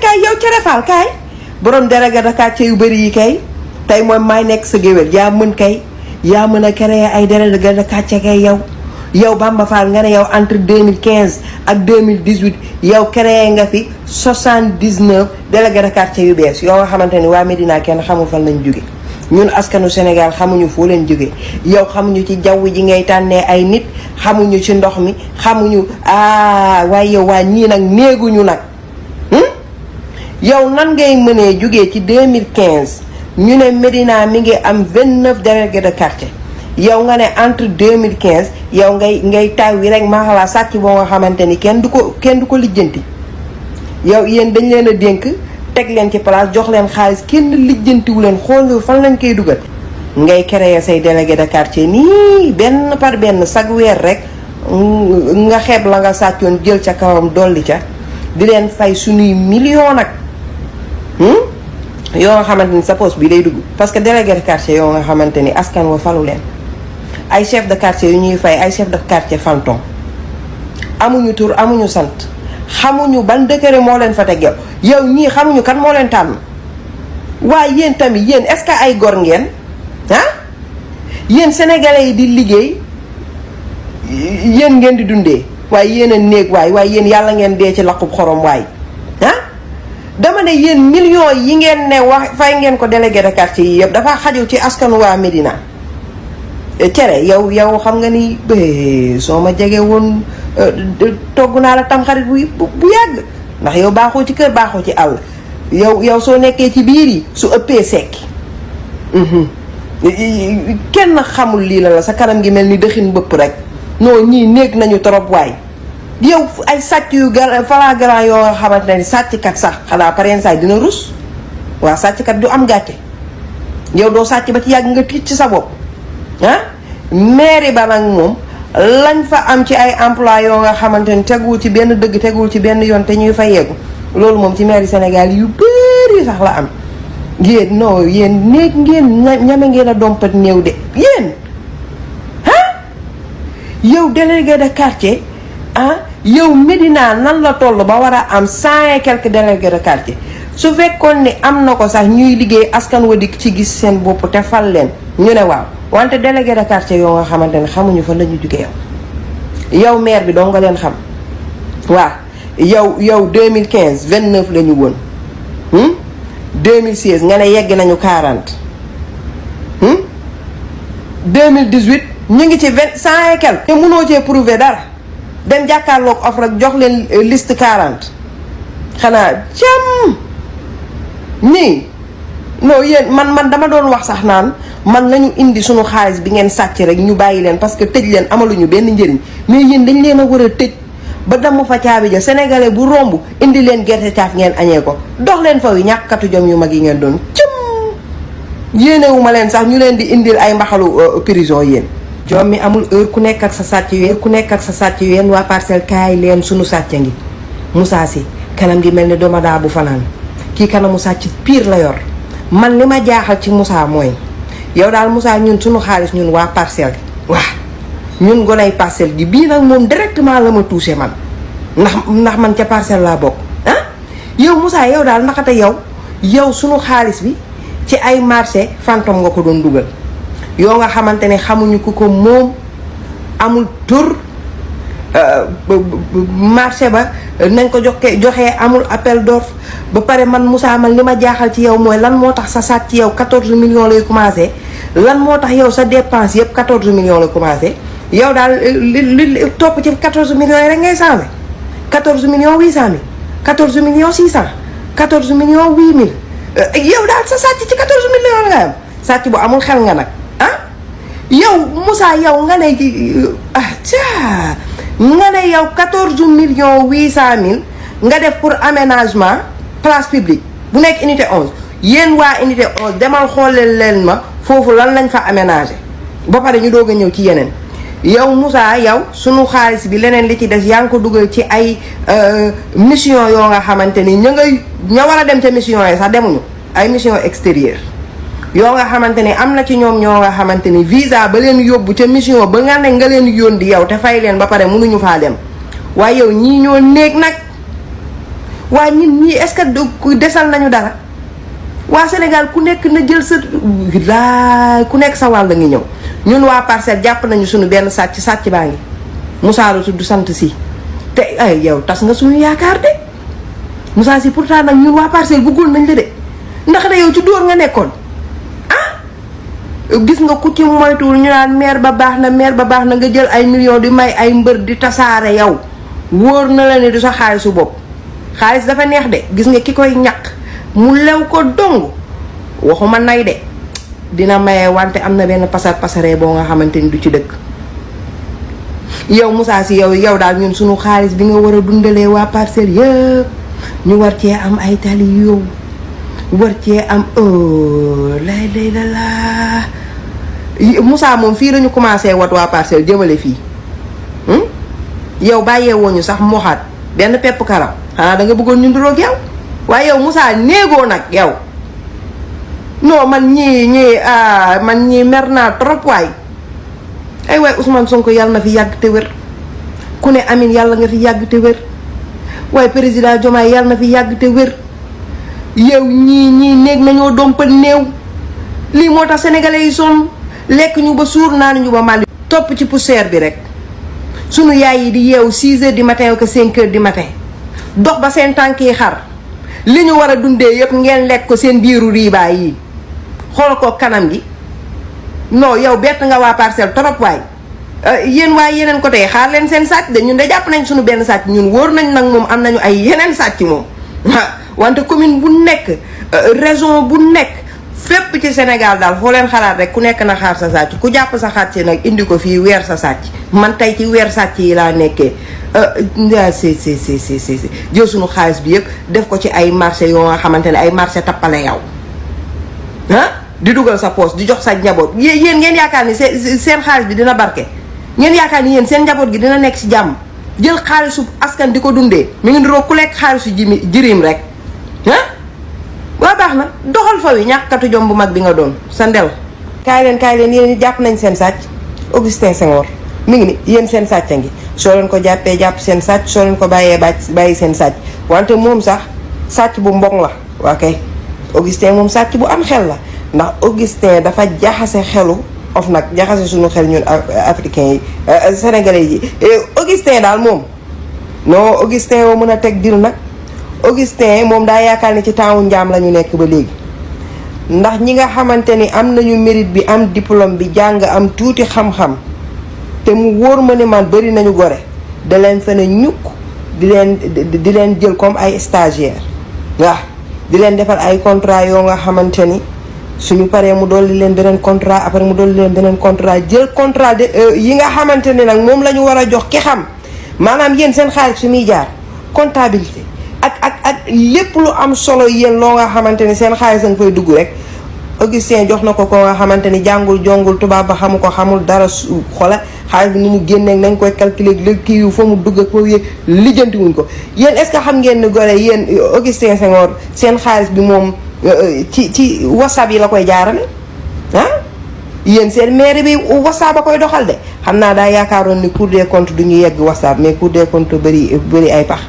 kaay yow cere faal kaay borom délégué de quartier yu bëri yi kay tey moom maay nekk sa géwél yaa mën kay yaa mën a créer ay délégué de quartier kay yow Bamba Fall nga ne yow entre 2015 ak 2018 yow créé nga fi 79 délégué de quartier yu bees yoo nga xamante ni waa Médina kenn xamul fan lañ jóge ñun askanu Sénégal xamuñu foo leen jóge yow xamuñu ci jaww ji ngay tànnee ay nit xamuñu ci ndox mi xamuñu waaye yow waa ñii nag néeguñu nag yow nan ngay mënee jógee ci 2015 ñu ne Médina mi ngi am 29 délégués de quartier yow nga ne entre 2015 yow ngay taw wi rek maa xalaat sàcc boo nga xamante ni kenn du ko lijjanti yow yéen dañ leen a dénk teg leen ci place jox leen xaalis kenn lijjantiwu leen xool fan lañ koy dugal ngay créer say délégué de quartier nii benn par benn chaque weer rek nga xeeb la nga sàccoon jël ca kawam dolli ca di leen fay suñuy million nag yoo nga xamante ni sa poste bi day dugg parce que délégué de quartier yoo nga xamante ni askan wa falu leen ay chef de quartier yu ñuy fay ay chef de quartier fantôme amuñu tur amuñu sant xamuñu ban décret moo leen fa teg yow ñii xamuñu kan moo leen tànn waaye yéen tamit yéen est-ce que ay gor ngeen yéen sénégalais yi di liggéey yéen ngeen di dundee waaye yéen a néeg waaye yéen yàlla ngeen dee ci laqub xorom waay dama ne yéen millions yi ngeen ne wax fay ngeen ko délégué de quartier yi yëpp dafa xajul ci askanu waa Médina cere yow xam nga ni soo ma jege woon togg naa la tamxarit bu yàgg ndax yow baaxoo ci kër baaxoo ci àll yow soo nekkee ci biir yi su ëppee sekki kenn xamul lii la sa kanam gi mel ni dëxin bëpp rek non ñii néeg nañu trop waay yow ay sàcc yu flagrant yoo nga xamante ne sàcckat sax xanaa pareen saay dina rus waaw sàcckat du am gàcce yow doo sàcc ba ci yàgg nga tiit ci sa bopp mairie ba nag moom lañ fa am ci ay emploi yoo nga xamante ni teguwul ci benn dëgg teguwul ci benn yoon te ñuy fa yeggu loolu moom ci mairie Sénégal yu bëri sax la am yéen non yéen néeg ngeen ñame ngeen a dompat néew de yéen yow délégué de quartier yow Médina nan la toll ba war a am 100 et quelques délégués de quartier su fekkoon ni am na ko sax ñuy liggéey askan wa dikk ci gis seen bopp te fal leen ñu ne waaw wante délégué de quartier yoo nga xamante ne xamuñu fa la ñu jugee yow maire bi doo nga leen xam waaw yow 2015 29 la ñu woon 2016 nga ne yegg nañu 40 2018 ñu ngi ci 100 et quelques te mënoo cee prouver dara dem jàkkaarloog offre rek jox leen liste 40 xanaa cam nii non yéen man dama doon wax sax naan man nañu indi suñu xaalis bi ngeen sàcc rek ñu bàyyi leen parce que tëj leen amaluñu benn njëriñ mais yéen dañ leen a war a tëj ba damm fa caabi ja sénégalais bu romb indi leen gerte caaf ngeen añee ko dox leen fa wi ñàkkatu jom yu mag yi ngeen doon cam yéenewuma leen sax ñu leen di indil ay mbaxalu prison yéen jom mi amul heure ku nekk ak sa sàcc yéen waa parcelle kaay leen suñu sàcc ngi Moussa Sy kanam gi mel ni domadaa bu fanaan kii kanamu sàcc pire la yor man li ma jaaxal ci Moussa mooy yow daal Moussa ñun suñu xaalis ñun waa parcelle gi waaw ñun gonay parcelle gi bii nag moom directement la ma touché man ndax man ca parcelle laa bokk yow Moussa yow daal ndaxate yow suñu xaalis bi ci ay marché fantôme nga ko doon dugal yoo nga xamante ne xamuñu ku ko moom amul tur marché ba nañ ko joxee amul appel d'offre ba pare man Moussa man li ma jaaxal ci yow mooy lan moo tax sa sàcc yow 14 millions lay commencé lan moo tax yow sa dépense yëpp 14 millions lay commencé yow daal li topp ci 14 millions yi rek ngay changé 14 millions 800 mille 14 millions 600 14 millions 8000 yow daal sa sàcc ci 14 millions la nga am sàcc bu amul xel nga nag yow Moussa yow nga ne nga ne yow 14 millions 800 mille nga def pour aménagement place publique bu nekk unité 11 yéen waa unité 11 demal xooleel leen ma foofu lan lañ fa aménagé ba pare ñu doog a ñëw ci yeneen yow Moussa yow sunu xaalis bi leneen li ci des yaa ngi ko dugal ci ay mission yoo nga xamante ni ña war a dem ca mission yi sax demuñu ay mission extérieure yoo nga xamante ni am na ci ñoom ñoo nga xamante ni visa ba leen yóbbu ca mission ba nga ne nga leen yónni yow te fay leen ba pare mënuñu faa dem waaye yow ñii ñoo néeg nag waa ñun ñii est-ce que desal nañu dara waa Sénégal ku nekk na jël sa laay ku nekk sa wàll ngi ñëw ñun waa Parcelles jàpp nañu suñu benn sàcc baa ngi Moussa la tudd sant si te ay yow tas nga suñu yaakaar de Moussa si pourtant nag ñun waa Parcelles bëggoon nañ la de ndax da yow ci dóor nga nekkoon gis nga ku ci moytuwul ñu naan maire ba baax na nga jël ay millions di may ay mbër di tasaare yow wóor na la ne du sa xaalisu bopp xaalis dafa neex de gis nga ki koy ñaq mu lew ko dong waxuma nay de dina maye wante am na benn pasaree boo nga xamante ni du ci dëkk yow Moussa si yow daal ñun suñu xaalis bi nga war a dundalee waa Parcelles yëpp ñu war cee am ay tali yow war cee am lay la Moussa moom fii lañu commencé wat waa Parcelles jëmale fii yow bàyyee woñu sax moxaat benn pepp karaw xanaa da nga bëggoon ñu nduroog yow waaye yow Moussa néegoo nag yow non man ñii mer naa trop waay ay waay Ousmane Sonko yàlla na fi yàgg te wér ku ne amin yàlla nga fi yàgg te wér waaye président Diomaye yàlla na fi yàgg te wér yow ñii néeg nañoo dompal néew lii moo tax sénégalais yi sonn lekk ñu ba suur naan ñu ba màlli topp ci poussière bi rek sunu yaay yi di yeewu 6 heures du matin ak 5 heures du matin dox ba seen tànk yi xar li ñu war a dundee yëpp ngeen lekk ko seen biiru riibaay yi xool ko kanam gi non yow bett nga waa Parcelles trop waay yéen waaye yeneen côté xaar leen seen sàcc de ñun de jàpp nañ suñu benn sàcc ñun wóor nañ nag moom am nañu ay yeneen sàcc moom wante commune bu nekk région bu nekk fépp ci Sénégal daal foo leen xalaat rek ku nekk na xaar sa sàcc ku jàpp sa sàcc nag indi ko fii weer sa sàcc man tey ci weer sàcc yi laa nekkee si jël suñu xaalis bi yëpp def ko ci ay marché yoo nga xamante ne ay marché tappale yow di dugal sa poos di jox sa njaboot yéen ngeen yaakaar ni seen xaalis bi dina barke ngeen yaakaar ni yéen seen njaboot gi dina nekk ci jàmm jël xaalisu askan di ko dundee mi ngi ndiroo ku lekk xaalisu jirim rek waa baax na doxal fa wi ñàkkatu jom bu mag bi nga doon sa ndel kaay leen yéen jàpp nañ seen sàcc Augustin Senghor mi ngi ni yéen seen sàcc a ngi soo leen ko jàppee jàpp seen sàcc soo leen ko bàyyee bàyyi seen sàcc wante moom sax sàcc bu mbong la waa kay Augustin moom sàcc bu am xel la ndax Augustin dafa jaxase xelu nag jaxase suñu xel ñun africains yi sénégalais yi Augustin daal moom non Augustin woo mën a teg dil nag Augustin moom daa yaakaar ni ci taawu njaam la ñu nekk ba léegi ndax ñi nga xamante ni am nañu mérite bi am diplôme bi jàng am tuuti xam-xam te mu wóor ma ne man bëri nañu gore da leen fa ne ñukk di leen jël comme ay stagiaire waaw di leen defal ay contrat yoo nga xamante ni suñu paree mu dolli leen beneen contrat après mu dolli leen beneen contrat jël contrat de yi nga xamante ni nag moom la ñu war a jox ki xam maanaam yéen seen xaalis fi muy jaar comptabilité ak lépp lu am solo yéen loo nga xamante ni seen xaalis a nga fay dugg rek Augustin jox na ko nga xamante ni jàngul jongul tubaab ba xamu ko xamul dara xola xaalis bi ni mu génnee nañ koy calculer léegi kii yu fa mu dugg ak foofu yëpp lijjanti wuñ ko yéen est-ce que xam ngeen ni gore yéen Augustin Senghor seen xaalis bi moom ci WhatsApp yi la koy jaarale yéen seen maire bi WhatsApp a koy doxal de xam naa daa yaakaaroon ni Cour des comptes du ñu yegg WhatsApp mais Cour des comptes bëri ay pax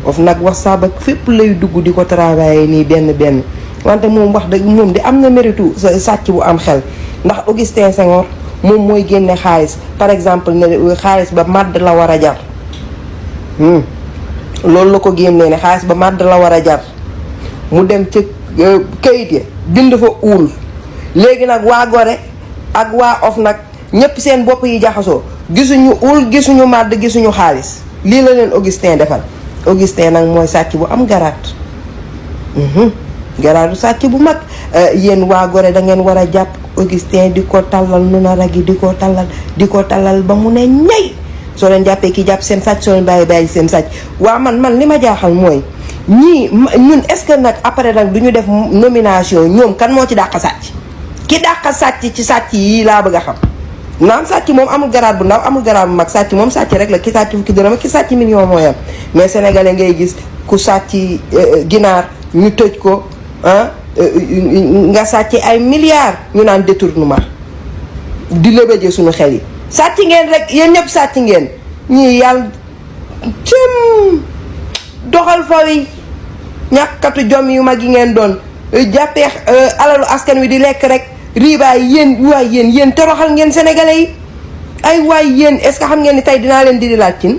of nag WhatsApp ak fépp lay dugg di ko travailler nii benn wante moom wax dëgg moom di am na méritu sàcc bu am xel ndax Augustin Senghor moom mooy génne xaalis par exemple ne xaalis ba màdd la war a jar loolu la ko génnee ne xaalis ba màdd la war a jar mu dem ca kayit ya bind fa uul léegi nag waa Gore ak waa of nag ñëpp seen bopp yi jaxasoo gisuñu uul gisuñu màdd gisuñu xaalis lii la leen Augustin defal Augustin nag mooy sàcc bu am garaat garaatu sàcc bu mag yéen waa Gore da ngeen war a jàpp Augustin di ko tallal nu na ragi di ko tallal ba mu ne ñay soo leen jàppee ki jàpp seen sàcc soo leen bàyyi seen sàcc waa man li ma jaaxal mooy ñii ñun est-ce que nag après nag du ñu def nomination ñoom kan moo ci dàq sàcc ki dàq sàcc ci sàcc yii laa bëgg a xam naam sàcc moom amul garaat bu ndaw amul garaat bu mag sàcc moom sàcc rek la ki sàcc fukki dërëm ki sàcc million mooy am mais sénégalais ngay gis ku sàcc ginaar ñu tëj ko nga sàcc ay milliards ñu naan détournement di lëbëje suñu xel yi sàcc ngeen rek yéen ñëpp sàcc ngeen ñii yàlla cim doxal fa wi ñàkkatu jom yu mag yi ngeen doon jàppee alalu askan wi di lekk rek riibaay yéen toroxal ngeen sénégalais yi ay waay yéen est-ce que xam ngeen ni tey dinaa leen di laaj cin